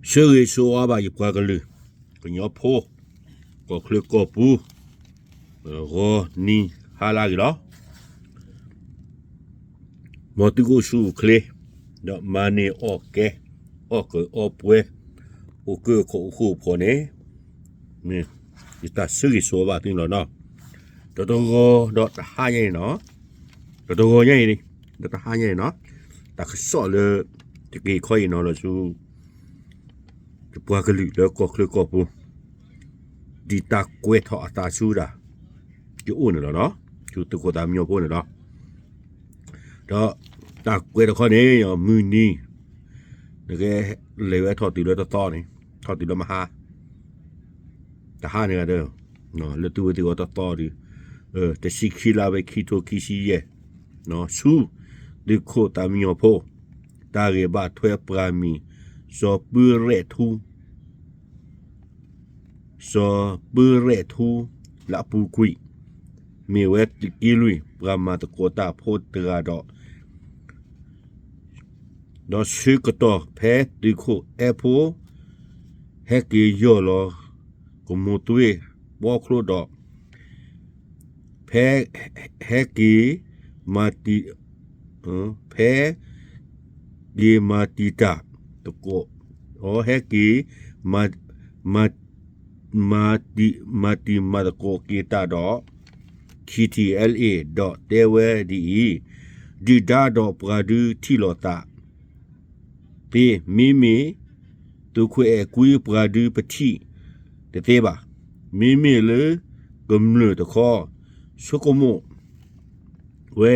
ဆၢဂ့ၤဆၢဝါဘၣ်ယပှၤကလုာ် ကညီဖိ ကီၢ်ချၢကီၢ်ပူၤ ဂီၤနံၤဟါလၢအဂ့ၤလီၤ. မ်သုကအိၣ်ဆူၣ်အိၣ်ချ့ ဒီးမၤန့ၢ်အီၣ်ကဲ အီၣ်ကၢအီပှဲၤ အိၣ်ကၢခိၣ်အိၣ်ဃိဖိန့ၣ် ယတၢ်ဆၢဂ့ၤဆၢဝါဘၣ်သုန့ၣ်လီၤနီၤ. တတဂီၤဒီးတဟါညါအံၤနီၤ, တတဂီၤညါအံၤ ဒီးတဟါညါအံၤနီၤ, တၢ်ကစီၣ်လၢ တက့ၤခီအံၤနီၤလီၤဆူ ယပှၤကလုာ်လၢကီၢ်ချၢကီၢ်ပူၤ ဒ်တၢ်ကွဲးထီၣ်အသးဆူတၢ် ယအိၣ်န့ၣ်လီၤနီၤ, ဆူသုးခိၣ်သးမံညီဖိန့ၣ်လီၤ. ဒီးတၢ်ကွဲးတခီန့ၣ် မုၢ်နံၤ နကလဲၤဝဲထီၣ်တုၤလၢတသီန့ၣ် ထီၣ်တုၤလၢမဟါ တဟါန့ၣ်ဒီး လၢသုဝဲသ့ၣ်အီၤတသီဒီး တဆံခံလါဝဲခံထိခံဆံယဲၢ် ဆူ သုးခိၣ်သးမံညီဖိ တၢ်ဂ့ၢ်ဘၣ်ထွဲပှၤမံၤ စီၤပၢရဲၣ်ထူ စီၤပၢရဲၣ်ထူ လၢအပူၤကွံာ် မ့ၢ်ဝဲသုးက့လွံၢ် ပှၤမၤသကိးတၢ်ဖိတဂၤဒီး ဒီးဆၢကတီၢ်ဖဲသုးခိၣ်အဲၣ်ဖိ ဟဲက့ၤယီၢ်လီၤ ကမိၢ်သွ့ဘီချိဒီး ဖဲ ဟဲက့ၤ မၤတံ ဖဲ က့ၤမၤတံာ်တာ်သကိး ဟဲက့ၤ မၤ မၤတံာ်မၤသကိးက့ၤတၢ်ဒီး ခ့ၣ်ထံၣ်အဲလ်အ့ၣ် ဒီးတဲဝဲဒ်အံၤ, ဒုၣ်ဒါဒီးပှၤဒုးထံၣ်လိာ်သး သ့, မ့မ့ၢ် သုးခိၣ်အဲၣ်ကွံပှၤဒုးပထံၣ်တသ့ဘၣ်. မ့မ့ၢ်လၢကမျၢၢ်တခီ ဆိကမိၣ်ဝဲ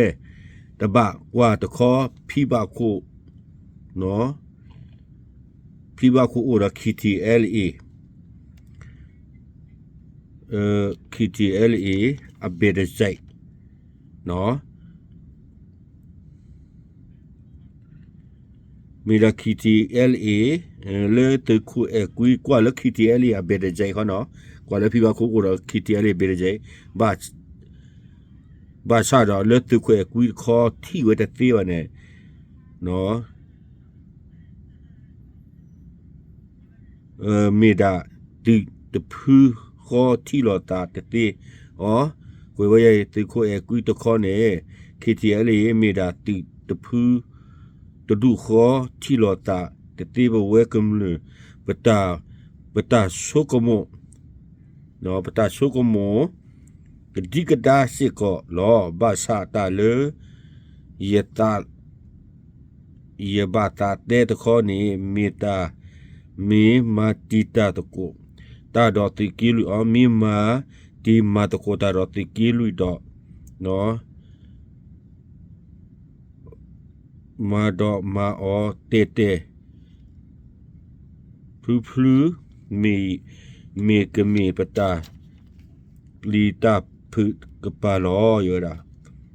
တဘၣ်ကွၢ်တခီ ဖံဘၣ်ခိၣ် ဖံဘၣ်ခိၣ်အိၣ်ဒီး ခ့ၣ်ထံၣ်အဲလ်အ့ၣ် ခ့ၣ်ထံၣ်အဲလ်အ့ၣ် အဘဲၣ်တစဲး မ့ၢ်ဒၣ် ခ့ၣ်ထံၣ်အဲလ်အ့ၣ် လၢသုးခိၣ်အဲၣ်ကွံ ကွၢ်လၢ ခ့ၣ်ထံၣ်အဲလ်အ့ၣ် အဘဲၣ်တစဲးခီနီၤ, ကွၢ်လၢဖံဘၣ်ခိၣ်အိၣ်ဒီး ခ့ၣ်ထံၣ်အဲလ်အ့ၣ် ဘဲၣ်တစဲး ဘၣ်ဆၣ်ဒီးလၢသုးခိၣ်အဲၣ်ကွံတခီထံၣ်ဝဲတသ့ဘၣ်န့ၣ် မ့ၢ်ဒၣ်သုးတဖုဃီထံၣ်လိာ်သးတသ့အီၤ, ကွဲးဝဲယဲ သုးခိၣ်အဲၣ်ကွံတခီန့ၣ် ခ့ၣ်ထံၣ်အဲလ်အ့ၣ် မ့ၢ်ဒၣ်သုးတဖုတဒူၣ်ဃီထံၣ်လိာ်သးတသ့ ပဝဲကမျၢၢ် ပတၢ်ဆိကမိၣ် ပတၢ်ဆိကမိၣ် ကဒံကဒါစ့ၢ်ကီးလီၤ. ဘၣ်ဆၣ်တၢ်လၢ ယသး ယဘၣ်သးတဲတခီန့ၣ် မ့ၢ်တၢ် မ့ၢ်မၤတံာ်တာ်သကိးတၢ်ဒီးသုးက့လွံၢ်အီၤ, မ့ၢ်မၤတံာ်မၤသကိးတၢ်ဒီးသုးက့လွံၢ်ဒီး မၤဒီးမၤအီၤတဲာ်တဲာ် ဖျုဖျု မ့ၢ် မ့ၢ်ကမ့ၢ်ပတၢ်ပျံၤတၢ်ဖုးကပၤလီၤ ယဝဲဒၣ် စ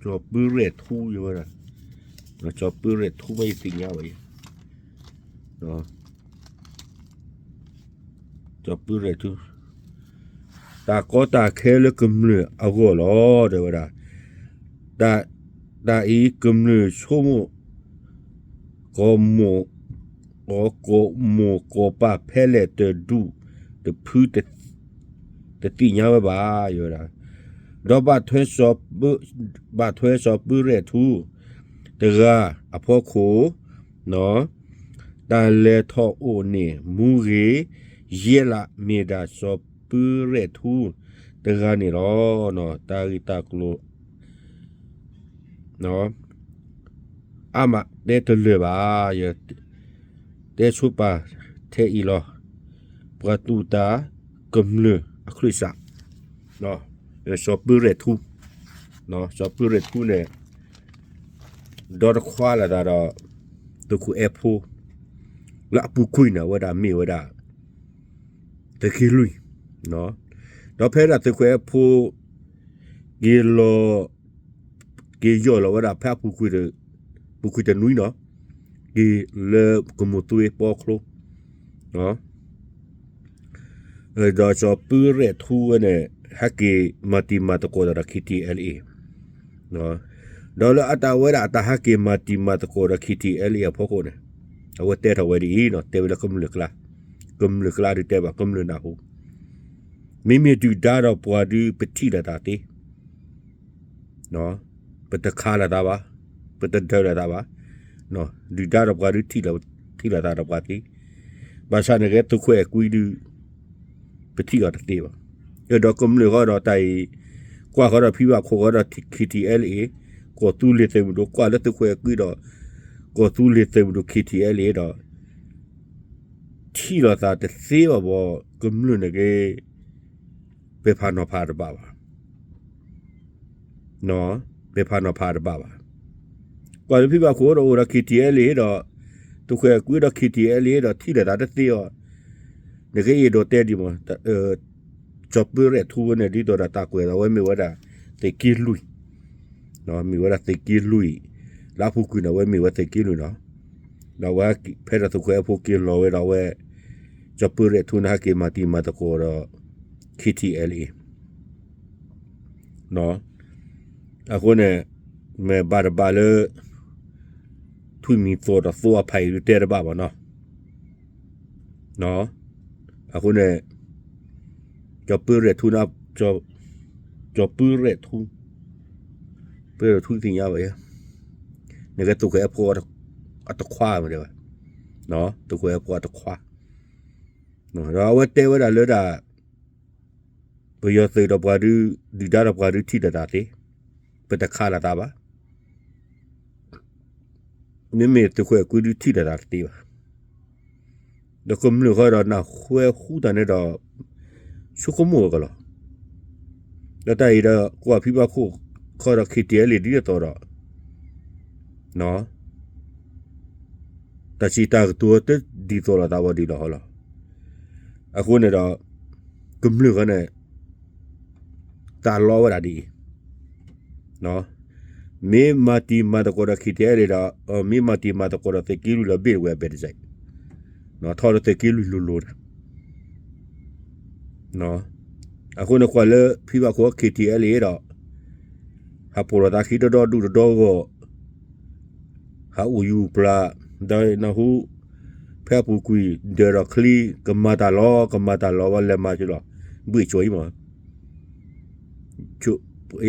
ီၤပၢရဲၣ်ထူ ယဝဲဒၣ် စီၤပၢရဲၣ်ထူ မ့ၢ်ယသ့ၣ်ညါဝဲ စီၤပၢရဲၣ်ထူ တၢ်ကီတၢ်ခဲလၢကမျၢၢ်အဂီၢ်လီၤ တဲဝဲဒၣ် တၢ် တၢ်အံၤကမျၢၢ်ဆိကမိၣ် ကီၢ်မိၢ် ကီၢ်မိၢ်ကီၢ်ပၢ်ဖဲလဲၣ်တဒူၣ်တဖု တသ့ၣ်ညါဝဲဘၣ် ယဝဲဒၣ် ဒီးဘၣ်ထွဲစီၤပၢ ဘၣ်ထွဲစီၤပၢရဲၣ်ထူ တဂၤအဖီခိၣ် တၢ်လဲၤထီၣ်အိၣ်န့ၣ် မူဂ့ၤ ယဲၢ်လး မ့ၢ်ဒၣ်စီၤပၢရဲၣ်ထူတဂၤန့ၣ်လီၤ. တၢ်ဂ့ၢ်တၢ်ကျိၤ အါမးတဲတလၢာ်ဘၣ် ယတဲဆိပာ်ထဲအံၤလီၤ. ပှၤတူၢ်တၢ်ကမျၢၢ်အချၢၣ်စး စီၤပၢရဲၣ်ထူ စီၤပၢရဲၣ်ထူန့ၣ် ဒီတခွါလၢသးဒီး သုးခိၣ်အဲၣ်ဖိ လၢအပူၤကွံာ်န့ၣ် အဝဲဒၣ်မ့ၢ်ဝဲဒၣ် သုးက့လွံၢ် ဒီးဖဲဒၣ်သုးခိၣ်အဲၣ်ဖိ က့ၤလီၤ က့ၤယီၢ်လီၤဝဲဒၣ်ဖဲအပူၤကွံာ် ပူၤကွံာ်တနွံနီၤ က့ၤလၢကမိၢ်သွ့ပီချိ ဒီးစီၤပၢရဲၣ်ထူဝဲန့ၣ် ဟဲက့ၤမၤတံၤမၤသကိးဒီး K T L A ဒီးလၢအတၢ်ဝဲဒၣ်အတၢ်ဟဲက့ၤမၤတံၤမၤသကိးဒီး K T L A အဖီခိၣ်န့ၣ် အဝဲတဲထီၣ်ဝဲဒ်အံၤနီၤ, တဲဝဲလၢကမျၢၢ်ကျါ, ကမျၢၢ်ကျါဒုးတဲဘၣ် ကမျၢၢ်နၢ်ဟူ, မ့မ့ၢ်ဒုၣ်ဒါဒီးပှၤဒုးပထံၣ်လိာ်သးသ့ ပတခးလိာ်သးဘၣ်, ပတဒၢးလိာ်သးဘၣ်, ဒုၣ်ဒါဒီးပှၤဒုးထံၣ်လိာ်သးဒီးပှၤသ့, ဘၣ်ဆၣ်န့ၣ်ကဲသုးခွဲးအကွံဒုး ပထံၣ်အီၤတသ့ဘၣ်. ဒီးကမျၢၢ်ဃီဒီးတၢ်အံၤ ကွၢ်ဃီဒီးဖံဘၣ်ခိၣ်ဃီဒီး K T L A ကီၢ်သူလ့ၤသုးမုၢ်ဒိၣ် ကွၢ်လၢသုးခွဲးအကွံဒီး ကီၢ်သူလ့ၤသုးမုၢ်ဒိၣ် K T L A ဒီး ထံၣ်လိာ်သးတသ့ဘၣ်ဘၣ် ကမျၢၢ်န့ၣ်က့ ပဲာ်ဖးနီၤဖးတဘၣ်ဘၣ်, ပဲာ်ဖးနီၤဖးတဘၣ်ဘၣ်. ကွၢ်လၢဖံဘၣ်ခိၣ်ဒီးအိၣ်ဒီး K T L A ဒီး သုးခွဲးကွံဒီး K T L A ဒီးထံၣ်လိာ်သးတသ့အီၤ, နကအဲၣ်ဒိးတဲဒ်မး ကၠီၤပၢရဲၣ်ထူဝဲန့ၣ် ဒ်သိးဒီးတၢ်ကွဲးဒီးအဝဲမ့ၢ်ဝဲဒၣ် သုးက့လွံၢ် မ့ၢ်ဝဲဒၣ်သုးက့လွံၢ်, လၢအပူၤကွံာ်န့ၣ် အဝဲမ့ၢ်ဝဲသုးက့လွံၢ်နီၤ. ဒီးအဝဲဖဲဒီးသုးခွဲးအဖိက့ၤလီၤဝဲဒီးအဝဲ ကၠီၤပၢရဲၣ်ထူန့ၣ်ဟဲက့ၤမၤတံၤမၤသကိးဒီး K T L A အဃိန့ၣ် မ့ၢ်ဘၣ်တဘၣ်လၢ ထွံၣ်မံၤသီၣ်ဒီးသိအဖးအံၤဒုးတဲတဘၣ်ဘၣ်နီၤ. အဃိန့ၣ် ကၠီၤပၢရဲၣ်ထူန့ၣ် ကၠီၤပၢရဲၣ်ထူ ပၢရဲၣ်ထူသ့ၣ်ညါဘၣ်ယဲ နကဲသုးခွဲးအဖိအတခွါမ့ၢ်တဲဘၣ်, သုးခွဲးအဖိအတခွါ, ဒီးအဝဲတဲဝဲဒၣ်လၢဒၣ် ပယီၤသုးဒီးပှၤဒုး ဒုၣ်ဒါဒီးပှၤဒုးထံၣ်လိာ်သးသ့, ပတခးလိာ်သးဘၣ်. မ့မ့ၢ်သုးခွဲးကွံဒုးထံၣ်လိာ်သးတသ့ဘၣ်. ဒီးကမျၢၢ်ဃီဒီးနၢ်ဟူတၢ်န့ၣ်ဒီး ဆိကမိၣ်ဝဲကလီၤ. ဒီးတၢ်အံၤဒီး ကွၢ်ဖံဘၣ်ခိၣ်ခီဒီး K T L A ဒ်သိးဒီး တၢ်စံးတၢ်ကတိၤတဒ်သိးလိာ်သးဝဲဒ်လီၤဟီလီၤ. အဃိန့ၣ်ဒီး ကမျၢၢ်ဃီန့ၣ် တၢ်လီဝဲဒၣ်ဒ်အံၤ, မ့ၢ်မၤတံၤမၤသကိးဒီး K T L A ဒီး မ့ၢ်မၤတံၤမၤသကိးဒီးသုးက့လွံၢ်လီၤဘ့ၣ်ဝဲအဘဲတစဲး, ထီၣ်လၢသုးက့လွံၢ်လိၤလိၤဒီး အဃိန့ၣ်ကွၢ်လၢဖံဘၣ်ခိၣ် K T L A ဒီး ဟးပိာ်လိာ်သးခံတဒီဒူၣ်တဒီဂီၢ်, ဟးအိၣ်ယူၤပျၢ်, ဒီးနၢ်ဟူ ဖဲအပူၤကွံာ် ဒၢးဒီးချံ ကမၤတၢ်လီၤ ကမၤတၢ်လီၤဝဲလဲၤမၤဆိလီၤ, ဘှ့ၣ်ကၠီအံၤမး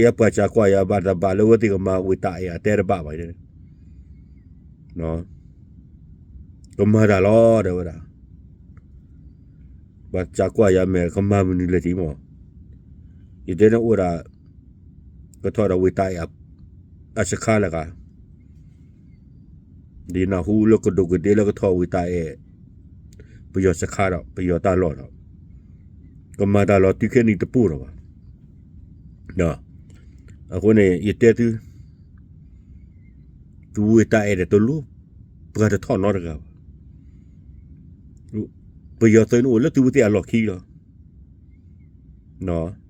ယပှၤစံးကွၢ်ယၤဘၣ်တဘၣ်လၢဝဲသ့ၣ်ကမၤဝ့ၢ်တၢ်အဲၣ်အတဲတဘၣ်ဘၣ်, ကမၤတၢ်လီၤတဲဝဲဒၣ်, ပှၤစံးကွၢ်ယၤမ့ၢ်ကမၤမနုၤလဲၣ်တံၤမး, ယတဲန့ၣ်အိၣ်ဒၣ် ကထီၣ်ဒီးဝ့ၢ်တၢ်အဲၣ် အစခါလၢဂၤ ဒ်နၢ်ဟူလၢကဒိးကဒ့လၢကထီၣ်ဝ့ၢ်တၢ်အဲၣ် ပယီၤစခါဒီး ပယီၤတၢ်လီၢ်ဒီး ကမၤတၢ်လီၤတုၤခဲနံၤတပိၢ်ဒီးဘၣ်. အဃိန့ၣ် ယတဲသု သုဝ့ၢ်တၢ်အဲၣ်ဒီးတလိၣ် ပှၤတထီၣ်နီတဂၤဘၣ်. ပယီၤသုးန့ၣ်အိၣ်လၢသုဝ့ၢ်သ့ၣ်အလီၢ်ခံလီၤ.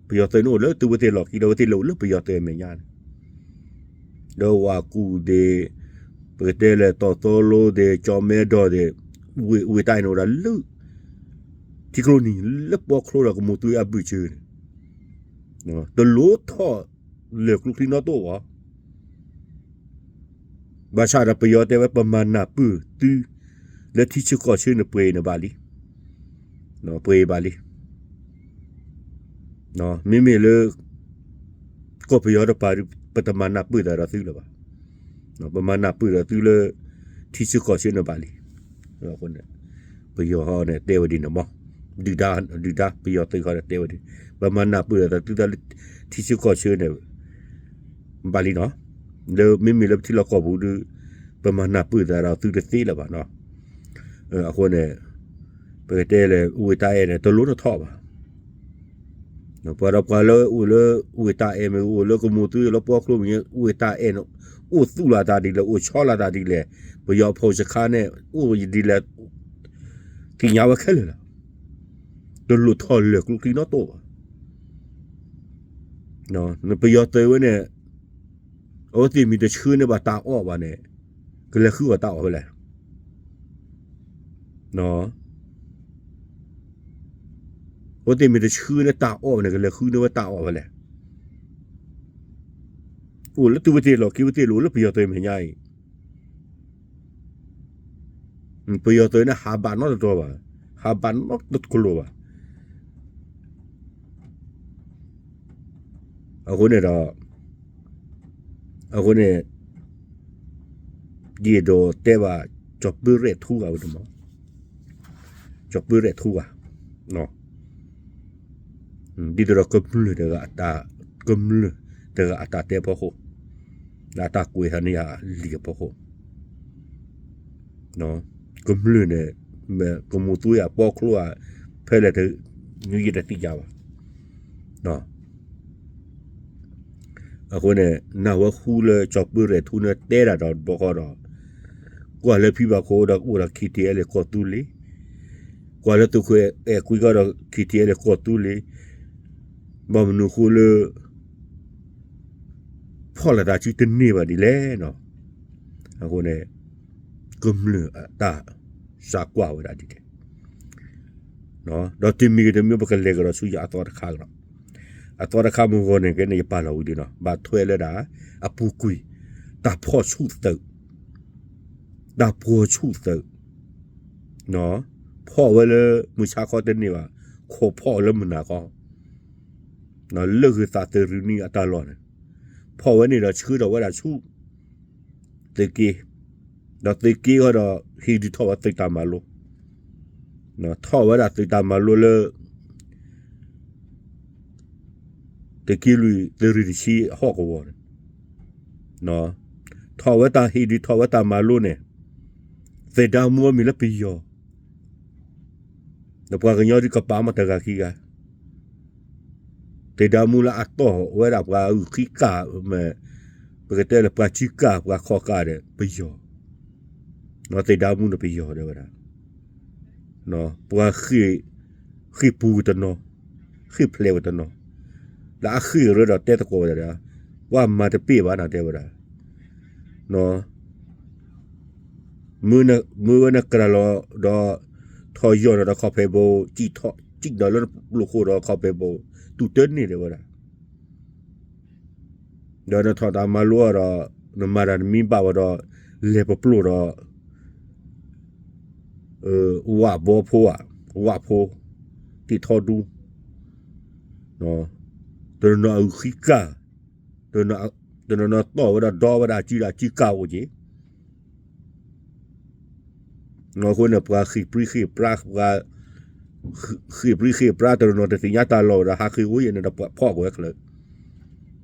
ပယီၤသုးန့ၣ်အိၣ်လၢသုဝ့ၢ်သ့ၣ်အလီၢ်ခံလီၤ, ဝဲသ့ၣ်လဲၤအိၣ်လၢပယီၤသုးအမဲာ်ညါန့ၣ် ဒီးဝၤကူၣ်ဒ့, ပကတဲလၢတီၢ်သီလိဒ့, ကၠီမဲဒီဒ့, ဝ့ၢ်တၢ်အဲၣ်န့ၣ်အိၣ်ဒၣ်လၢ ထံကျိနံၤ လၢပီချိဒီးကမူၤသွံအဘုၣ်စၢၤန့ၣ် တလိၣ်ထီၣ်လဲၤကျိချံနီတအိၣ်ဘၣ်. ဘၣ်ဆၣ်ဒီးပယီၤတဲဝဲပမၤနၢ်ပၢၢ်သု လၢထံဆၢကီၢ်ဆၢန့ၣ်ပှဲၤန့ၣ်ဘၣ်လံ, ပှဲၤဘၣ်လံ. မ့မ့ၢ်လၢ ကီၢ်ပယီၤတပၤဒုး ပတမၤနၢ်ပၢၢ်သးဒီးသုလၢၤဘၣ်. ပမၤနၢ်ပၢၢ်ဒီးသုလၢ ထံဆၢကီၢ်ဆၢန့ၣ်ဘၣ်လံ. အဃိန့ၣ် ပယီၤဟီန့ၣ်တဲဝဲဒ်န့ၣ်မး, ဒုၣ်ဒါ ဒုၣ်ဒါပယီၤသုးခီန့ၣ်တဲဝဲဒ် ပမၤနၢ်ပၢၢ်ဒီးသုလၢထံဆၢကီၢ်ဆၢန့ၣ် ဘၣ်လံနီၤ. လၢမ့မ့ၢ်လၢပထံလီၢ်ကီၢ်ပူၤဒုး ပမၤနၢ်ပၢၢ်သးဒီးသုတသ့လၢၤဘၣ်နီၤ. အဃိန့ၣ် ပကတဲလဲၣ် ဝ့ၢ်တၢ်အဲၣ်န့ၣ် တလိၣ်နထီၣ်ဘၣ်. ပှၤဒီးပှၤလၢအိၣ်လၢဝ့ၢ်တၢ်အဲၣ်မ့ၢ်ဂ့ၤ အိၣ်လၢကမူၤသွံလၢပီချိမ့ၢ်ဂ့ၤ ဝ့ၢ်တၢ်အဲၣ်န့ၣ် အိၣ်သူၣ်လီၤသးဒ်လဲၣ် အိၣ်ဆီလီၤသးဒ်လဲၣ် ပယီၤဖိစခါန့ၣ် အိၣ်ဒ်လဲၣ် သ့ၣ်ညါဝဲခဲလၢာ်လီၤ. တလိၣ်ထီၣ်လဲၤကျိချံနီတအိၣ်ဘၣ်. ပယီၤသုးဝဲန့ၣ် အဝဲသ့ၣ်မ့ၢ်တဆှၢန့ၢ်ဘၣ်တၢ်အီၣ်ဘၣ်န့ၣ် ကလဲၤဃုအီၣ်တၢ်အီၣ်ဖဲလဲၣ်. အဝဲသ့ၣ်မ့ၢ်တဆှၢန့ၢ်တၢ်အီၣ်န့ၣ် ကလဲၤဃုန့ၢ်ဝဲတၢ်အီၣ်ဖဲလဲၣ်. အိၣ်လၢသုဝဲသ့ၣ်လီၢ်ခံ ဝဲသ့ၣ်လိၣ်လၢပယီၤသုးမဲာ်ညါအံၤ, ပယီၤသုးန့ၣ် ဟးဘၣ်နီတတီၤဘၣ်, ဟးဘၣ်နီတကလိာ်ဘၣ်. အဃိန့ၣ်ဒီး အဃိန့ၣ် ယအဲၣ်ဒိးတဲဘၣ် ကၠီၤပၢရဲၣ်ထူဂၤဝဲန့ၣ်မး, ကၠီၤပၢရဲၣ်ထူဂၤ, ဒ်သိးဒီးကမျၢၢ်တဂၤအတၢ်, ကမျၢၢ်တဂၤအတၢ်တဲဖီခိၣ်, ဒီးအတၢ်ကွဲးဟးန့ၢ်ယၤလံာ်အဖီခိၣ် ကမျၢၢ်န့ၣ် မ့ၢ်ကမူၤသူယၤ ပီချိၣ်ဧါ, ဖဲလဲၣ်တ, နွံယတသ့ၣ်ညါဘၣ်. အဃိန့ၣ် နၢ်ဟူဝဲဃူလၢကၠီၤပၢရဲၣ်ထူန့ၣ်တဲဒၣ်ဒီးတဘျီဃီဒီး, ကွၢ်လၢဖံဘၣ်ခိၣ်ဒီးအိၣ်ဒီး ခံထံအဲလ့ၣ်ကီၢ်သူလ့ၤ, ကွၢ်လၢသုးခိၣ်အဲၣ်ကွံကီၢ်ဒီး ခံထံအဲလ့ၣ်ကီၢ်သူလ့ၤ, ဘၣ်မနုၤဃိလၢ ဖီၣ်လိာ်သးစုတန့ၢ်ဘၣ်ဒ်လဲၣ်နီၤ. အဃိန့ၣ် ကမျၢၢ်အတၢ်စးကွၢ်ဝဲဒၣ်ဒ်န့ၣ်, ဒီးတမံၤဂ့ၤတမံၤ ပကလဲၤကဒီးဆူယၤအသီတခါကဒီး, အသီတခါမုၢ်ဂီၤန့ၣ်ကဲန့ၣ် ယပာ်လီၤဝံၤလံနီၤ, ဘၣ်ထွဲလၢဒၣ် အပူၤကွံာ် တၢ်ဖီၣ်ဆူၣ်သုး, တၢ်ဖီၣ်ဆူၣ်သုး ဖီၣ်ဝဲလၢမုၢ်ဆါခီတန့ၢ်ဘၣ်, ခိးဖီၣ်ဝဲလၢမုၢ်နၤခီ, လၢဂ့ၤသးသုးရ့ၣ်နွံအတၢ်လီၢ်န့ၣ်, ဖီၣ်ဝဲန့ၣ်ဒီးဆှၢထီၣ်ဝဲဒၣ်ဆူ သုးက့, ဒီးသုးက့ဃီဒီး ဟ့ၣ်ဒုးထီၣ်ဝဲသုးတၢ်မၤလိ, ထီၣ်ဝဲဒၣ်သုးတၢ်မၤလိလၢ သုးက့လွံၢ်သုးရ့ၣ်တဆံအဟီၣ်ကဝီၤန့ၣ်, ထီၣ်ဝဲတၢ်ဟ့ၣ်ဒုးထီၣ်ဝဲတၢ်မၤလိန့ၣ်, သ့ၣ်ဒါမူအမံၤလၢပယီၤ, ဒီးပှၤကညီဒုးကပာ်မီၢ်တဂၤခံဂၤ, သ့ၣ်ဒါမူလၢအတီၢ်ဝဲဒၣ်ပှၤအုၣ်ဃံကၢ်, ပကတဲလၢပှၤစုကၢ်ပှၤခီၣ်ကၢ်ဒီးပယီၤ, သ့ၣ်ဒါမူန့ၣ်ပယီၤတဲဝဲဒၣ်, ပှၤ ဃ့ၢ်ပူၤဝဲတနီၤ, ဃ့ၢ်ဖျဲးဝဲတနီၤ, လၢအဃ့ၢ်ရၢဒီးတဲသကိးဝဲဒၣ်, ပှၤမၤတပ့ၢ်ဘၣ်နၤတဲဝဲဒၣ်, မ့ၢ်ဝဲနကရၤလီၤဒီး ထီၣ်ယီၢ်နၤဒီးခီၣ်ဖံးဘိ, စံၣ်ထီၣ်စံၣ်ဒီးလၢပျိၢ်ဃိဒီးခီၣ်ဖံးဘိ, တူၢ်တၢ်န့ၢ်တဲဝဲဒၣ်, ဒီးနထီၣ်တၢ်မၤလိဒီး နမၤတၢ်နမံဘၣ်ဝဲဒီး လဲၤပပျိၢ်ဒီး ဝၣ်ဘီဖိဧါ, ဝၣ်ဖိ, တ့ၢ်ထီဒူ, တနီၤနီၤအုၣ်ဃံကၢ်, တနီၤနီၤတီၢ်ဝဲဒၣ်ဒီဝဲဒၣ်အစုဒီးအစုကၢ်အိၣ်က့ၤ, အဃိန့ၣ် ပှၤဃ့ၢ်ပြံဃ့ၢ်ပြါ, ပှၤ ဃ့ၢ်ပြံဃ့ၢ်ပြါ တနီၤနီၤတသ့ၣ်ညါတၢ်လီၢ်ဝဲဒီး ဟးဃ့ၢ်အိၣ်ယဲၢ်န့ၣ်ဒီး ဖီၣ်က့ၤဝဲချၢး,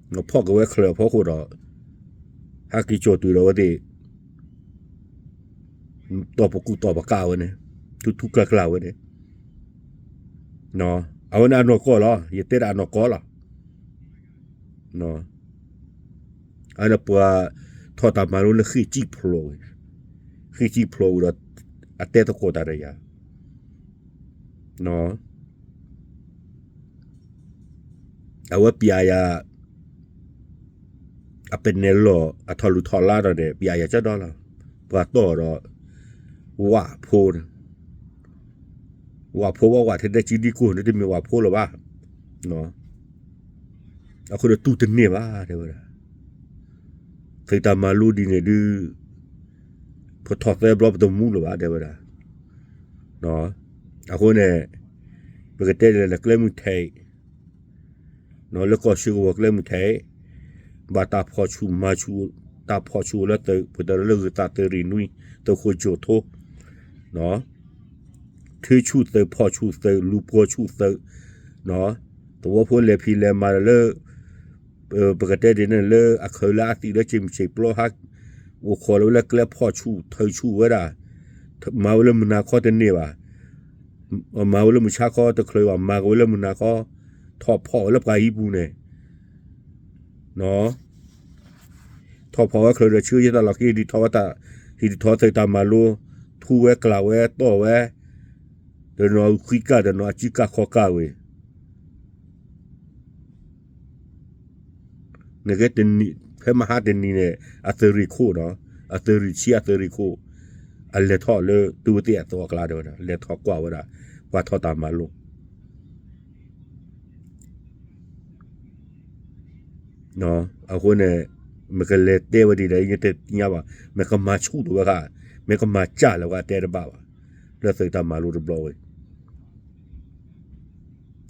ဖီၣ်က့ၤဝဲချၢးအဖီခိၣ်ဒီး ဟဲက့ၤကၠီၣ်တုၤဒီးအဝဲသ့ၣ် တီၢ်ပကူၣ်တီၢ်ပကးဝဲန့ၣ်, ထူထူကျါကျါဝဲန့ၣ်, အဝဲန့ၣ်အနီၢ်ကီၢ်လီၤ, ယတဲဒၣ်အနီၢ်ကီၢ်လီၤ. အန့ၣ်ပှၤထီၣ်တၢ်မၤလိလၢဃ့ၢ်စံၣ်ဖျိးဝံၤ, ဃ့ၢ်စံၣ်ဖျိးဝံၤဒီး အတဲသကိးတၢ်ဒီးယၤ, အဝဲပျးယၤ အပနဲၣ်လီၤ အထီၣ်လုၢ်ထီၣ်လါဒီးန့ၣ် ပျးယၤကၠီဒီလီၤ. ပှၤတီၢ်ဒီး ဝၣ်ဖိန့ၣ်, ဝၣ်ဖိဝဲဝၣ်ထဲတဲစုဒံကိၢ်န့ၣ် တမ့ၢ်ဝၣ်ဖိလၢၤဘၣ်. အဃိဒီးတူၢ်တန့ၢ်ဘၣ် တဲဝဲဒၣ်. သုးတၢ်မၤလိဒ်န့ၣ်ဒုး ပထီၣ်သၢဘျီပတမူလၢၤဘၣ် တဲဝဲဒၣ်. အဃိန့ၣ် ပကတဲလၢကျဲမုၢ်ထဲး လၢကီၢ်စ့ကဝီၤကျဲမုၢ်ထဲး ဘၣ်တၢ်ဖီၣ်ဆူၣ်မၤဆူၣ်, တၢ်ဖီၣ်ဆူၣ်လၢသုး ပတရၢလၢဂုၤသးသုးရ့ၣ်နွံ သုးခိၣ်ကၠိၣ်ထိ ထုးဆူၣ်သုး ဖီၣ်ဆူၣ်သုး လူၤပိာ်ဆူၣ်သုး, သဝီဖိလဲၤဖံးလဲၤမၤလၢ ပကတဲဒ်န့ၣ် လၢအခၢးလၢအသံးလၢစ့မုၢ်စ့ပျီဟါ, အိၣ်ခိးလၢဝဲလၢကျဲဖီၣ်ဆူၣ်ထုးဆူၣ်ဝဲဒၣ်, မၤဝဲလၢမုၢ်နၤခီတန့ၢ်ဘၣ်, မၤဝဲလၢမုၢ်ဆါခီတချုးဘၣ်, မၤကဝဲလၢမုၢ်နၤခီ, ထီၣ်ဖီၣ်ဝဲလၢပှၤဟံးပူၤန့ၣ် ထီၣ်ဖီၣ်ဝဲချၢးဒီး ဆှၢယဲၢ်တၢ်လီၢ်ခံ ဟ့ၣ်ဒုးထီၣ်ဝဲတၢ်, ဟ့ၣ်ဒုးထီၣ်သုးတၢ်မၤလိ, ထူဝဲကျးဝဲတီၢ်ဝဲ, တနီၤဃံကၢ် တနီၤအစုကၢ်ခီကၢ်ဝဲ နကဲတနံၤ ဖဲမဟါတနံၤန့ၣ် အသုးရ့ၣ်ခိၣ်ဒီး အသုးရ့ၣ်ဆံ အသုးရ့ၣ်ခိၣ် အလဲၤထီၣ်လၢသုဝဲသ့ၣ်အသဝီကျါတဲဝဲဒၣ် လဲၤထီၣ်ကွၢ်ဝဲဒၣ် ပှၤထီၣ်တၢ်မၤလိ အဃိန့ၣ် မ့ၢ်ကလဲၤတဲဝဲဒ်လဲၣ် ယတသ့ၣ်ညါဘၣ်, မ့ၢ်ကမၤဆူၣ်လီၤဝဲဃါ, မ့ၢ်ကမၤစၢ်လီၤဝဲဃါ တဲတဘၣ်ဘၣ်, လၢသုးတၢ်မၤလိတဘျီဝဲ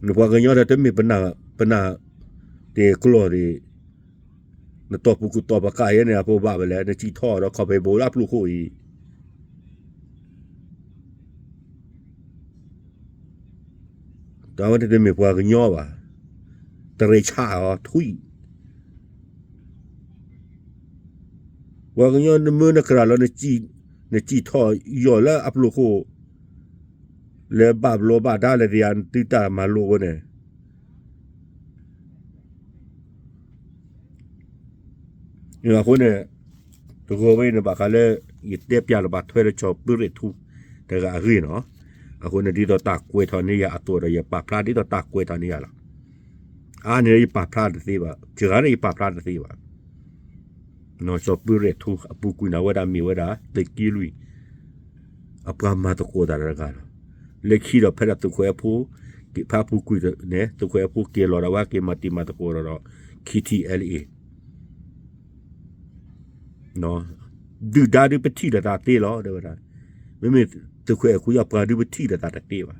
နပှၤကညီတၢ်တမ့ၢ်ပနၢ်, ပနၢ်တ့ၢ်ကျီၢ်ဒံး, နတီၢ်ပူၤကူၣ်တီၢ်ပကးယဲန့ၣ် အဖိဘၣ်ဝဲလဲၣ်, နစံၣ်ထီၣ်ဒီးခီၣ်ဖံးဘိလၢအပျိၢ်ခိၣ်အံၤ တၢ်ဝဲတမ့ၢ်ပှၤကညီဘၣ်, တရံးဆၣ်အီၤထွံၣ်, ပှၤကညီနမၢနကြၢးလီၤ, နစံၣ်ထီၣ်ယီၢ်လၢအပျိၢ်ခိၣ်, လၢဘၣ်ဘျီးဘၣ်ဒါလၢသ့ၣ်ယၤ နသုတၢ်မၤလိဝဲန့ၣ် အဃိန့ၣ် တဂီၤဝဲအံၤန့ၣ် ဘၣ်ဃးလၢ ယတဲပျးလီၤဘၣ်ထွဲလၢစီၤပူၤရ့ၣ်ထူ တဂၤအဂ့ၢ်နီၤ, အဃိန့ၣ် ဒ်သိးတၢ်ကွဲးထီၣ်န့ၢ်ယၤအသိးဒီး ယပာ်ဖျါဒ်သိးတၢ်ကွဲးထီၣ်န့ၢ်ယၤလီၤ. အါန့ၣ်ယပာ်ဖျါတသ့ဘၣ်, စှၤဂၤန့ၣ်ယပာ်ဖျါတသ့ဘၣ်. စီၤပူၤရ့ၣ်ထူ အပူၤကွံာ်န့ၣ်ဝဲဒၣ်မ့ၢ်ဝဲဒၣ် သုးက့လွံၢ် အပှၤမၤသကိးတၢ်တဂၤလီၤ. လၢခံဒီးဖဲဒၣ်သုးခိၣ်အဲၣ်ဖိ ဖဲအပူၤကွံာ်န့ၣ် သုးခိၣ်အဲၣ်ဖိက့ၤလီၤဒၣ်ဝဲ က့ၤမၤတံၤမၤသကိးဒီး K T L A ဒုၣ်ဒါဒုးပထံၣ်လိာ်သးသ့လီၤ တဲဝဲဒၣ်. မ့မ့ၢ်သုးခိၣ်အဲၣ်ခွံအပှၤဒုးပထံၣ်လိာ်သးတသ့ဘၣ်.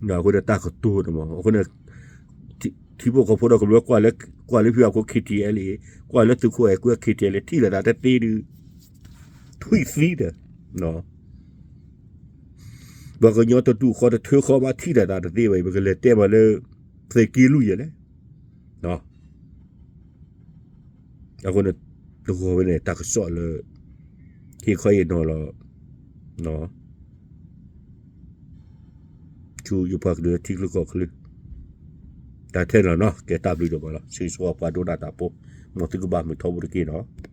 အဃိန့ၣ်တၢ်ကတိၤန့ၣ်မ့ၢ် အဃိန့ၣ် ထံဖိကီၢ်ဖိဒီးကမျၢၢ်ကွၢ်လၢ ကွၢ်လၢဖုအခိၣ် K T L A, ကွၢ်လၢသုးခိၣ်အဲၣ်ခွံ K T L A ထံၣ်လိာ်သးတသ့ဒုး ထွံၣ်သံဒီး ပှၤကညီတဒူၣ်ဃီတထၢဃီဘၣ်ထံၣ်လိာ်သးတသ့ဘၣ်အံၤ ပကလဲၤတဲမးလၢ သုးက့လွံၢ်ယဲၢ်လဲၣ်. အဃိန့ၣ် တဂီၤဝဲန့ၣ် တၢ်ကစီၣ်လၢ ဟ့ၣ်ခီဟ့ၣ်နီၤလီၤ ဆူယပှၤကလုာ်လၢထံချၢကီၢ်ချၢ တၢ်ထဲန့ၣ်လီၤနီၤ. ကဲတၢ်ဘျုးဒိၣ်မးလီၤ. ဆၢဂ့ၤဆၢဝါပှၤဒိကနၣ်တၢ်ဖိ, မ်သုကဘၣ်မုာ်ထီဘိတက့ၢ်နီၤ.